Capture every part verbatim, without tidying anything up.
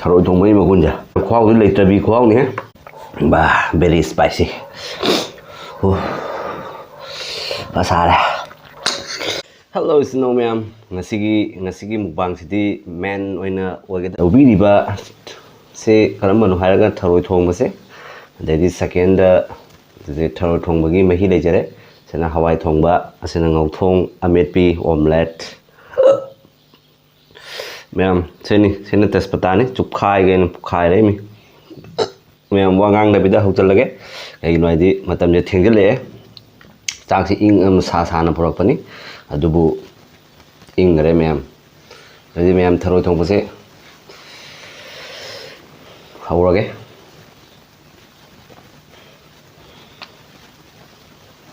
ꯊꯔꯣꯏ ꯊꯣꯡꯕꯒꯤ ꯃꯒꯨꯟꯁꯦ꯫ ꯈꯨꯍꯥꯎꯗꯤ ꯂꯩꯇ꯭ꯔꯕꯤ ꯈꯨꯍꯥꯎꯅꯤꯍꯦ꯫ ꯕꯥ, very spicy꯫ ꯎ, ꯐꯖꯔꯦ꯫ Hello ꯏꯆꯤꯟ ꯏꯅꯥꯎ ꯃꯌꯥꯝ, ꯉꯁꯤꯒꯤ, ꯉꯁꯤꯒꯤ mukbangꯁꯤꯗꯤ main ꯑꯣꯏꯅ ꯑꯣꯏꯒꯗ-, ꯇꯧꯕꯤꯔꯤꯕ ꯁꯦ ꯀꯔꯝꯕꯅꯣ ꯍꯥꯏꯔꯒ ꯊꯔꯣꯏ ꯊꯣꯡꯕꯁꯦ, ꯑꯗꯩꯗꯤ secondꯗ ꯊꯔꯣꯏ ꯊꯣꯡꯕꯒꯤ ꯃꯍꯤ ꯂꯩꯖꯔꯦ꯫ ꯁꯤꯅ ꯍꯋꯥꯏ ꯊꯣꯡꯕ, ꯑꯁꯤꯅ ꯉꯧꯊꯣꯡ, ꯑꯃꯦꯠꯄꯤ, omelette꯫ ꯃꯌꯥꯝ, ꯁꯤꯅꯤ, ꯁꯤꯅ ꯇꯦꯖꯄꯇꯥꯅꯤ, ꯆꯨꯞꯈꯥꯏꯒꯦꯅ ꯄꯨꯈꯥꯏꯔꯛꯏꯃꯤ꯫ ꯃꯌꯥꯝ, ꯋꯥ ꯉꯥꯡꯗꯕꯤꯗ ꯍꯧꯖꯤꯜꯂꯒꯦ꯫ ꯀꯩꯒꯤꯅꯣ ꯍꯥꯏꯗꯤ ꯃꯇꯝꯁꯦ ꯊꯦꯡꯖꯤꯜꯂꯛꯑꯦ꯫ ꯆꯥꯛꯁꯤ ꯏꯪ, ꯑꯝ, ꯁꯥ ꯁꯥꯅ ꯄꯨꯔꯛꯄꯅꯤ, ꯑꯗꯨꯕꯨ ꯏꯪꯈꯔꯦ ꯃꯌꯥꯝ꯫ ꯑꯗꯨꯗꯤ ꯃꯌꯥꯝ, ꯊꯔꯣꯏ ꯊꯣꯡꯕꯁꯦ ꯍꯧꯔꯒꯦ꯫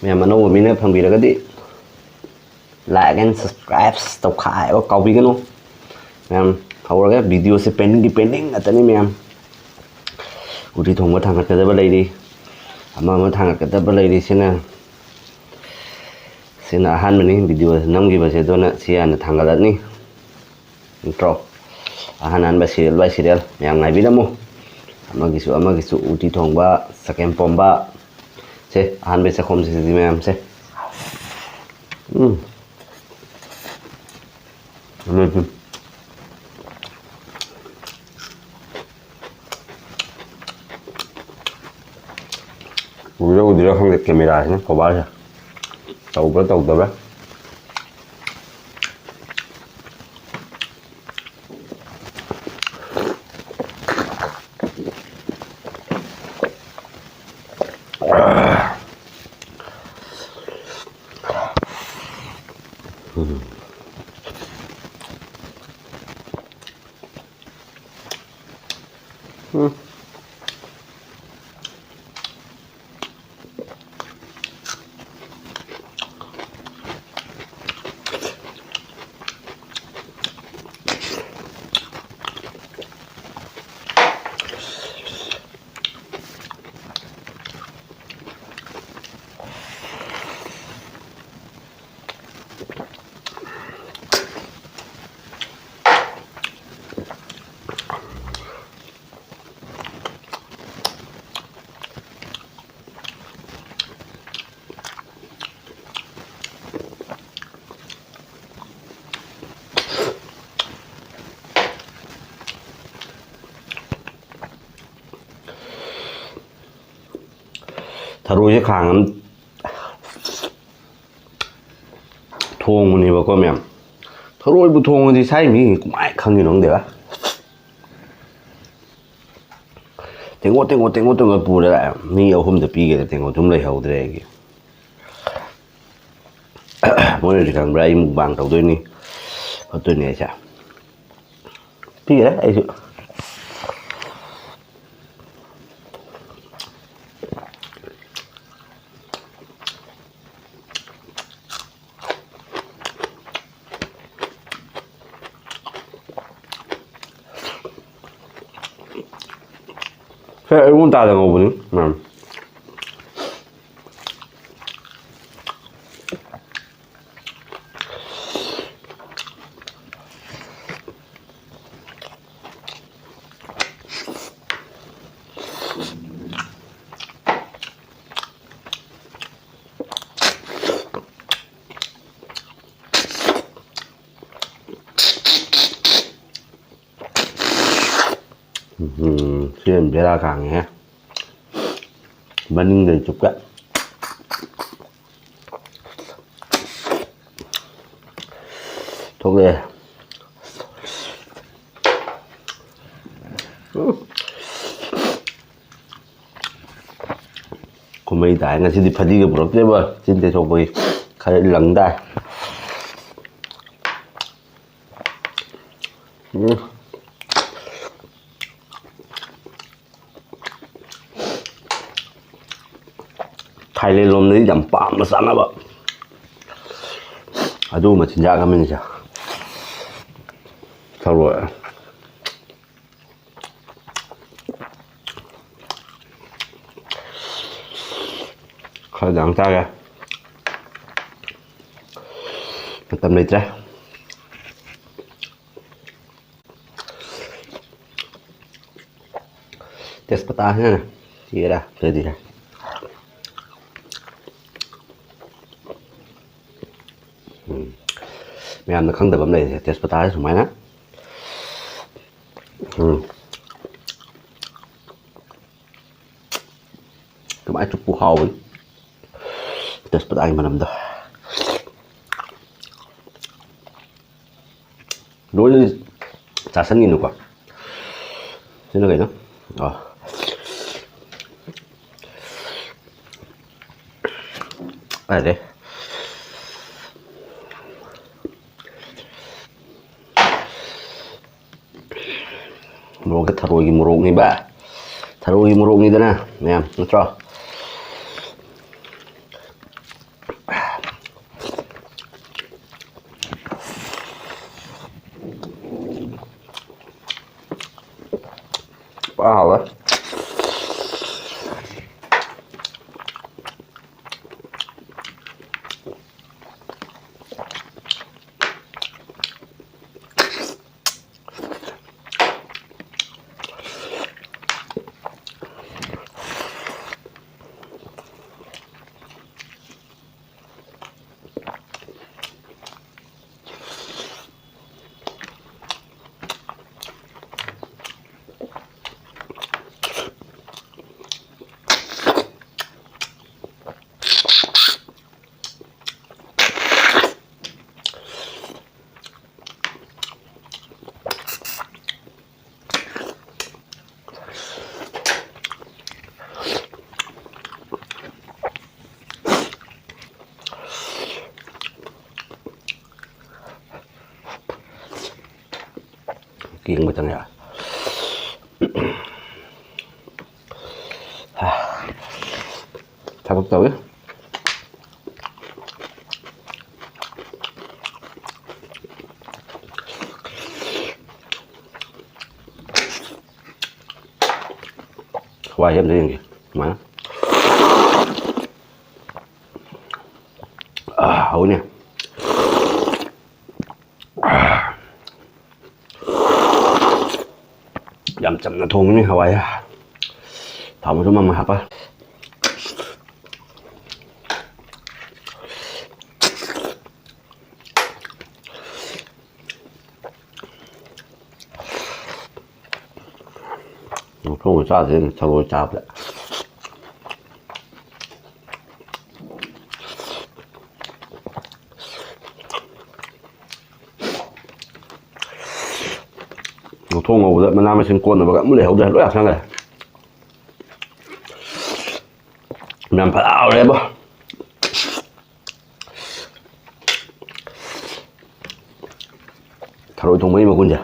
ꯃꯌꯥꯝ, ꯑꯅꯧꯕ ꯃꯤꯅ ꯐꯪꯕꯤꯔꯒꯗꯤ like and subscribe ꯇꯧꯈꯥꯏꯕ ꯀꯥꯎꯕꯤꯒꯅꯨ꯫ ꯃꯌꯥꯝ, ꯍꯧꯔꯒꯦ꯫ Videoꯁꯦ pendingꯒꯤ pending ꯉꯥꯛꯇꯅꯤ ꯃꯌꯥꯝ꯫ ꯎꯇꯤ ꯊꯣꯡꯕ ꯊꯥꯡꯒꯠꯀꯗꯕ ꯂꯩꯔꯤ, ꯑꯃ ꯑꯃ ꯊꯥꯡꯒꯠꯀꯗꯕ ꯂꯩꯔꯤ꯫ ꯁꯤꯅ, ꯁꯤꯅ ꯑꯍꯥꯟꯕꯅꯤ video ꯅꯝꯈꯤꯕꯁꯦ, ꯑꯗꯨꯅ ꯁꯤ ꯍꯥꯟꯅ ꯊꯥꯡꯒꯠꯂꯅꯤ꯫ ꯅꯠꯇ꯭ꯔꯣ? ꯑꯍꯥꯟ ꯑꯍꯥꯟꯕ serial by serial ꯃꯌꯥꯝ ꯉꯥꯏꯕꯤꯔꯝꯃꯨ꯫ ꯑꯃꯒꯤꯁꯨ ꯑꯃꯒꯤꯁꯨ ꯎꯇꯤ ꯊꯣꯡꯕ, ꯆꯒꯦꯝ ꯄꯣꯝꯕ, ꯁꯦ, ꯑꯍꯥꯟꯕꯩ ꯆꯥꯛꯈꯣꯝꯁꯤꯗꯤ ꯃꯌꯥꯝꯁꯦ꯫ ꯎꯝ꯫ ꯎꯝ꯫ ꯎꯔꯤꯔ ꯎꯗ꯭ꯔꯤꯔ ꯈꯪꯗꯦ, cameraꯁꯤꯅ, ꯀꯣꯕꯥꯔꯁꯦ ꯇꯧꯕ꯭ꯔꯥ ꯇꯧꯗꯕ꯭ꯔꯥ꯫ ꯊꯔꯣꯏꯁꯦ ꯈꯥꯡ ꯑꯃ ꯊꯣꯡꯕꯅꯦꯕꯀꯣ ꯃꯌꯥꯝ꯫ ꯊꯔꯣꯏꯕꯨ ꯊꯣꯡꯉꯗꯤ ꯁꯥꯏ ꯃꯤ ꯀꯃꯥꯏꯅ ꯈꯪꯉꯤꯅꯣ ꯈꯪꯗꯦꯕ꯫ ꯇꯦꯡꯀꯣꯠ, ꯇꯦꯡꯀꯣꯠ, ꯇꯦꯡꯀꯣꯠ, ꯇꯦꯡꯀꯣꯠ ꯄꯨꯔ ꯂꯥꯛꯑꯦ꯫ ꯃꯤ ꯑꯍꯨꯝꯗ ꯄꯤꯒꯦꯅ ꯇꯦꯡꯀꯣꯠꯇꯨꯝ ꯂꯩꯍꯧꯗ꯭ꯔꯦ ꯑꯩꯒꯤ꯫ ꯃꯣꯏꯅꯗꯤ ꯈꯪꯕ꯭ꯔꯥ ꯑꯩ ꯃꯨꯛꯕꯥꯡ ꯇꯧꯗꯣꯏꯅꯤ ꯈꯣꯠꯇꯣꯏꯅꯤ ꯑꯩꯁꯦ꯫ ꯄꯤꯈ꯭ꯔꯦ ꯑꯩꯁꯨ꯫ ꯁꯦ, ꯑꯩꯉꯣꯟ ꯇꯥꯗ ꯉꯧꯕꯅꯤ ꯃꯌꯥꯝ꯫ ꯎꯝ, ꯁꯤ ꯕꯦꯔꯥ ꯀꯥꯡꯉꯦꯍꯦ꯫ ꯃꯅꯤꯡꯗꯩ ꯆꯨꯞꯀꯦ꯫ ꯊꯣꯛꯂꯛꯑꯦ꯫ ꯎꯝ꯫ ꯀꯨꯝꯍꯩ ꯇꯥꯏ꯫ ꯉꯁꯤꯗꯤ ꯐꯗꯤꯒ ꯄꯨꯔꯛꯇꯦꯕ꯫ ꯆꯤꯟ ꯇꯩꯊꯣꯛꯄꯒꯤ ꯈꯔ ꯂꯪ ꯇꯥꯏ꯫ ꯎꯝ꯫ ꯊꯥꯏꯂꯦꯟ ꯂꯣꯝꯗꯗꯤ ꯌꯥꯝ ꯄꯥꯝꯅ ꯆꯥꯅꯕ ꯑꯗꯨꯒꯨꯝꯕ ꯆꯤꯟꯖꯥꯛ ꯑꯃꯅꯤꯁꯦ꯫ ꯊꯔꯣꯏ꯫ ꯈꯔꯗꯪ ꯆꯥꯒꯦ꯫ ꯃꯇꯝ ꯂꯩꯇ꯭ꯔꯦ꯫ ꯇꯦꯖꯄꯇꯥꯁꯤꯅꯅꯦ ꯊꯤꯔꯦ, ꯁꯤꯗꯤ꯫ ꯎꯝ꯫ ꯃꯌꯥꯝꯅ ꯈꯪꯗꯕ ꯑꯃ ꯂꯩꯔꯤꯁꯦ, ꯇꯦꯖꯄꯇꯥꯁꯦ ꯁꯨꯃꯥꯏꯅ, ꯎꯝ꯫ ꯀꯃꯥꯏꯅ ꯆꯨꯞꯄꯨ ꯍꯥꯎꯕꯅꯤ꯫ ꯇꯦꯖꯄꯇꯥꯒꯤ ꯃꯅꯝꯗꯣ꯫ ꯂꯣꯏꯅ ꯆꯥꯁꯟꯒꯤꯅꯨꯀꯣ꯫ ꯁꯤꯅ ꯀꯩꯅꯣ? ꯑꯥ꯫ ꯑꯗꯩ ꯃꯣꯔꯣꯛꯇ ꯊꯔꯣꯏꯒꯤ ꯃꯣꯔꯣꯛꯅꯤꯕ꯫ ꯊꯔꯣꯏꯒꯤ ꯃꯣꯔꯣꯛꯅꯤꯗꯅ ꯃꯌꯥꯝ, ꯅꯠꯇ꯭ꯔꯣ? ꯄꯨꯔꯥ ꯍꯥꯎꯔꯦ꯫ ꯀꯦꯡꯕ ꯆꯪꯉꯦ꯫ ꯊꯕꯛ ꯇꯧꯏ꯫ ꯍꯋꯥꯏꯁꯦ ꯑꯝꯇ ꯌꯦꯡꯒꯦ꯫ ꯁꯨꯃꯥꯏꯅ꯫ ꯑꯥ, ꯍꯥꯎꯏꯅꯦ꯫ ꯌꯥꯝ ꯆꯝꯅ ꯊꯣꯡꯕꯅꯤ ꯍꯋꯥꯏ꯫ ꯊꯥꯎ ꯃꯆꯨꯝ ꯑꯃ ꯍꯥꯞꯄ꯫ ꯉꯧꯊꯣꯛꯑꯒ ꯆꯥꯗꯣꯏꯅꯤ ꯊꯔꯣꯏ ꯆꯥꯕꯗ꯫ ꯉꯧꯊꯣꯛ ꯉꯧꯕꯗ ꯃꯅꯥ ꯃꯁꯤꯡ ꯀꯣꯠꯅꯕꯒ ꯑꯝꯇ ꯂꯩꯍꯧꯗ꯭ꯔꯦ, ꯂꯣꯏ ꯍꯥꯞꯆꯟꯈ꯭ꯔꯦ꯫ ꯃꯌꯥꯝ ꯐꯖ ꯍꯥꯎꯔꯦꯕꯣ꯫ ꯊꯔꯣꯏ ꯊꯣꯡꯕꯒꯤ ꯃꯒꯨꯟꯁꯦ꯫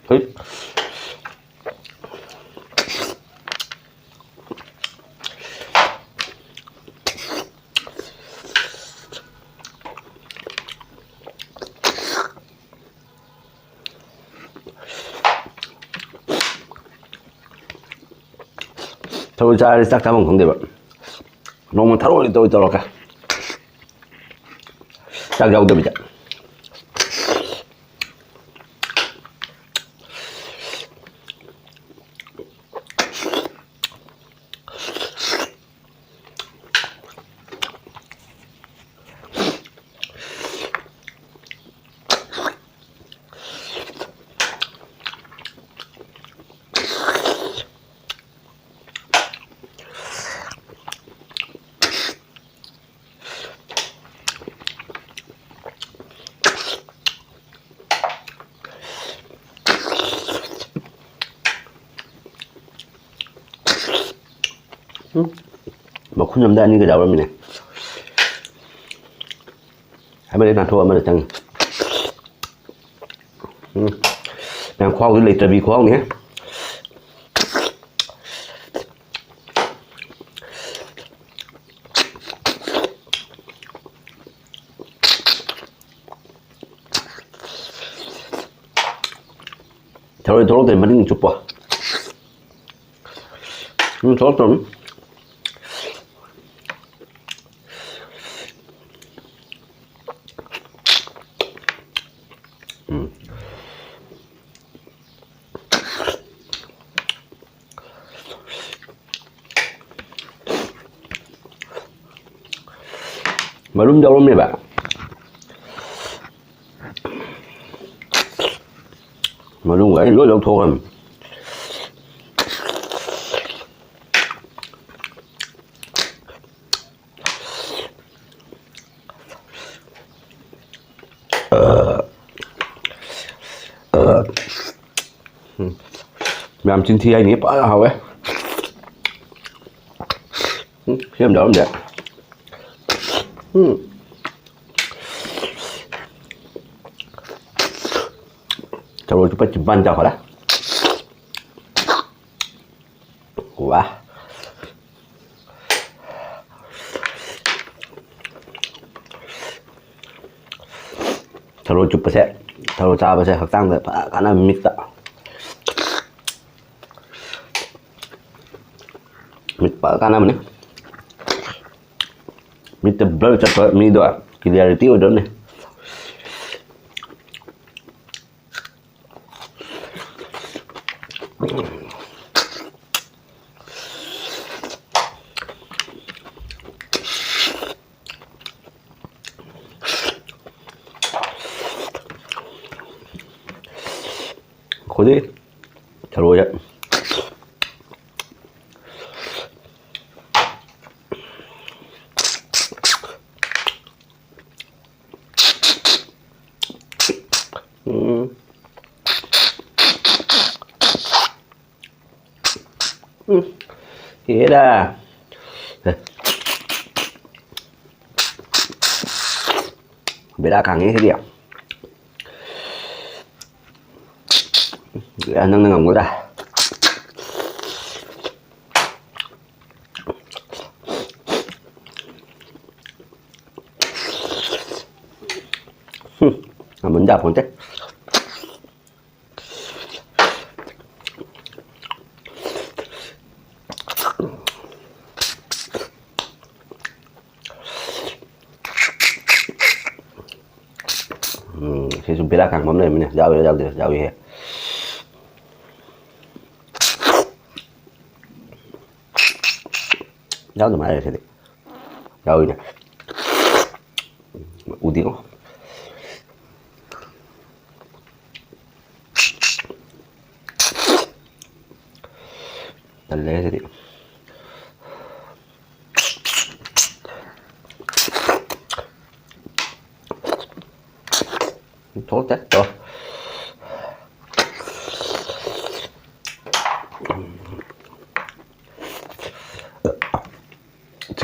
ꯍꯣꯏ꯫ ꯊꯔꯣꯏ ꯆꯥꯔꯗꯤ ꯆꯥꯛ ꯆꯥꯐꯝ ꯈꯪꯗꯦꯕ꯫ ꯅꯣꯡꯃ ꯊꯔꯣꯏ ꯇꯧꯔ ꯇꯧꯔꯒ ꯆꯥꯛ ꯌꯥꯎꯗꯕꯤꯗ꯫ ꯎꯝ꯫ ꯃꯈꯨꯟ ꯑꯝꯗ ꯑꯅꯤꯒ ꯌꯥꯎꯔꯝꯃꯤꯅꯦ꯫ ꯑꯃꯗꯤ ꯅꯥꯟꯊꯣꯛ, ꯑꯃꯗ ꯆꯪꯉꯤ꯫ ꯎꯝ꯫ ꯃꯌꯥꯝ ꯈꯨꯍꯥꯎꯗꯤ ꯂꯩꯇ꯭ꯔꯕꯤ ꯈꯨꯍꯥꯎꯅꯤꯍꯦ꯫ ꯊꯔꯣꯏ ꯊꯣꯛꯂꯛꯇ꯭ꯔꯦ, ꯃꯅꯤꯡ ꯆꯨꯞꯄ꯫ ꯎꯝ, ꯊꯣꯛꯂꯛꯇꯕꯅꯤ꯫ ꯎꯝ꯫ ꯃꯔꯨꯝ ꯌꯥꯎꯔꯝꯃꯦꯕ꯫ ꯃꯔꯨꯝꯒ ꯑꯩ ꯂꯣꯏ ꯂꯧꯊꯣꯛꯈ꯭ꯔꯕꯅꯤ꯫ ꯎꯝ꯫ ꯌꯥꯝ ꯆꯤꯟꯊꯤ ꯍꯥꯏꯅꯤ, ꯐꯖꯅ ꯍꯥꯎꯋꯦ꯫ ꯎꯝ, ꯁꯤ ꯑꯃ ꯌꯥꯎꯔꯝꯗꯦ꯫ ꯎꯝ꯫ ꯊꯔꯣꯏ ꯆꯨꯞꯄ ꯆꯤꯝꯕꯥꯟ ꯆꯥꯎꯈꯠꯂꯦ꯫ ꯋꯥ꯫ ꯊꯔꯣꯏ ꯆꯨꯞꯄꯁꯦ, ꯊꯔꯣꯏ ꯆꯥꯕꯁꯦ ꯍꯛꯆꯥꯡꯗ ꯐꯖ ꯀꯥꯟꯅꯕ, ꯃꯤꯠꯇ꯫ ꯃꯤꯠ ꯐꯖ ꯀꯥꯟꯅꯕꯅꯤ꯫ ꯃꯤꯠꯇ blur ꯆꯠꯄ ꯃꯤꯗꯣ clarity ꯑꯣꯏꯗꯧꯅꯤ꯫ ꯑꯩꯈꯣꯏꯗꯤ ꯊꯔꯣꯏꯁꯦ꯫ ꯎꯝ꯫ ꯎꯝ꯫ ꯍꯦꯔꯥ꯫ ꯕꯦꯔꯥ ꯀꯥꯡꯉꯦ ꯁꯤꯗꯤ꯫ ꯅꯪꯅ ꯉꯝꯒꯗ꯭ꯔꯥ? ꯍꯨꯝ, ꯉꯝꯃꯟ ꯌꯥꯄꯣꯟꯇꯦ꯫ ꯁꯤꯁꯨ ꯕꯦꯔꯥ ꯈꯥꯡꯕ ꯑꯃ ꯂꯩꯔꯝꯃꯤꯅꯦ꯫ ꯌꯥꯎꯔꯤꯔꯥ ꯌꯥꯎꯗ꯭ꯔꯤꯔꯥ? ꯌꯥꯎꯏꯍꯦ꯫ ꯌꯥꯎꯗ ꯃꯥꯜꯂꯦ ꯁꯤꯗꯤ꯫ ꯌꯥꯎꯏꯅꯦ꯫ ꯎꯗꯦꯉꯣ꯫ ꯇꯜꯂꯦ ꯁꯤꯗꯤ꯫ ꯊꯣꯛꯇꯦ꯫ ꯇꯣ꯫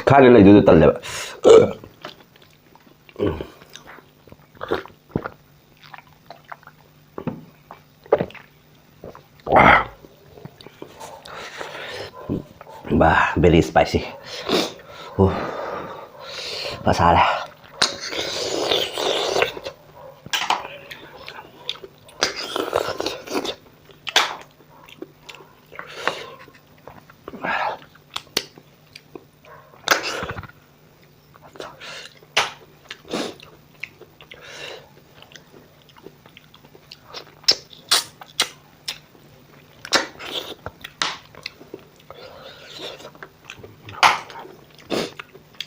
ꯈꯥꯏꯅ ꯂꯩꯗꯨꯗ ꯇꯜꯂꯦꯕ꯫ ꯕꯥ, very spicy꯫ ꯎ, ꯃꯁꯥꯂꯥ꯫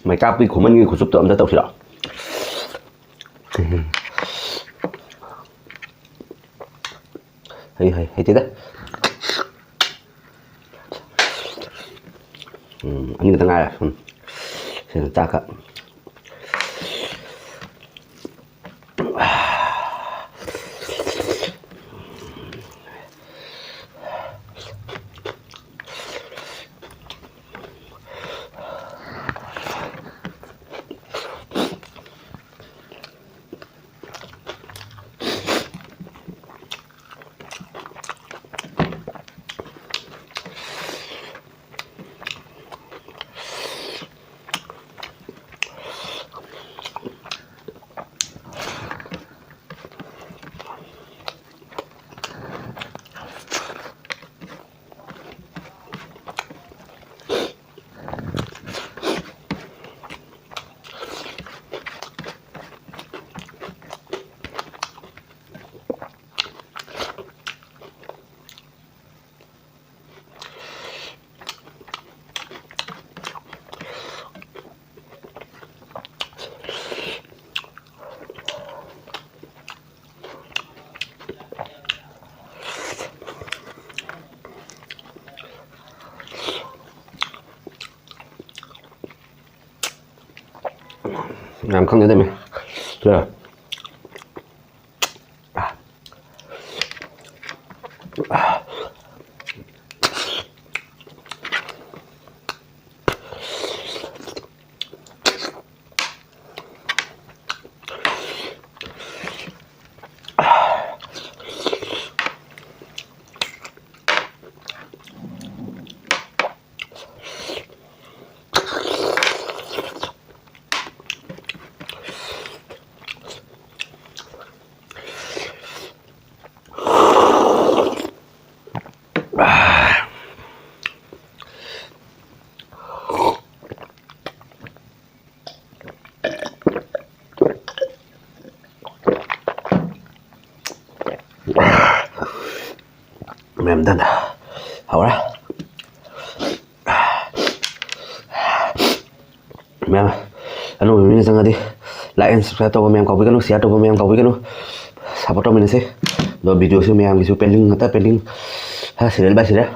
ꯃꯩꯀꯥꯞꯀꯤ ꯈꯨꯃꯟꯒꯤ ꯈꯨꯆꯨꯞꯇꯣ ꯑꯝꯇ ꯇꯧꯁꯤꯔꯣ? ꯍꯩ, ꯍꯩ, ꯍꯩꯇꯦꯗ꯫ ꯎꯝ, ꯑꯅꯤ ꯈꯛꯇ ꯉꯥꯏꯔꯦ꯫ ꯎꯝ, ꯁꯤꯅ ꯆꯥꯛꯀ꯫ ꯌꯥꯝ ꯈꯪꯗꯦ ꯇꯧꯃꯦ꯫ ꯁꯦ꯫ ꯃꯌꯥꯝ ꯗꯟ ꯍꯧꯔꯦ꯫ ꯃꯌꯥꯝ ꯑꯅꯧꯕ ꯃꯤꯅ ꯆꯪꯉꯗꯤ like and subscribe ꯇꯧꯕ ꯃꯌꯥꯝ ꯀꯥꯎꯕꯤꯒꯅꯨ, share ꯇꯧꯕ ꯃꯌꯥꯝ ꯀꯥꯎꯕꯤꯒꯅꯨ, support ꯇꯧꯃꯤꯟꯅꯁꯤ꯫ ꯑꯗꯣ videoꯁꯨ ꯃꯌꯥꯝꯒꯤꯁꯨ pending ꯉꯥꯛꯇ, pending, ꯍꯥ, serial by serial꯫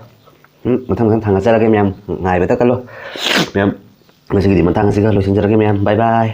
ꯎꯝ, ꯃꯊꯪ ꯃꯊꯪ ꯊꯥꯡꯒꯠꯆꯔꯒꯦ ꯃꯌꯥꯝ, ꯉꯥꯏꯕꯗ ꯀꯜꯂꯣ꯫ ꯃꯌꯥꯝ, ꯉꯁꯤꯒꯤꯗꯤ ꯃꯇꯥꯡ ꯑꯁꯤꯒ ꯂꯣꯏꯁꯤꯟꯖꯔꯒꯦ ꯃꯌꯥꯝ, bye bye꯫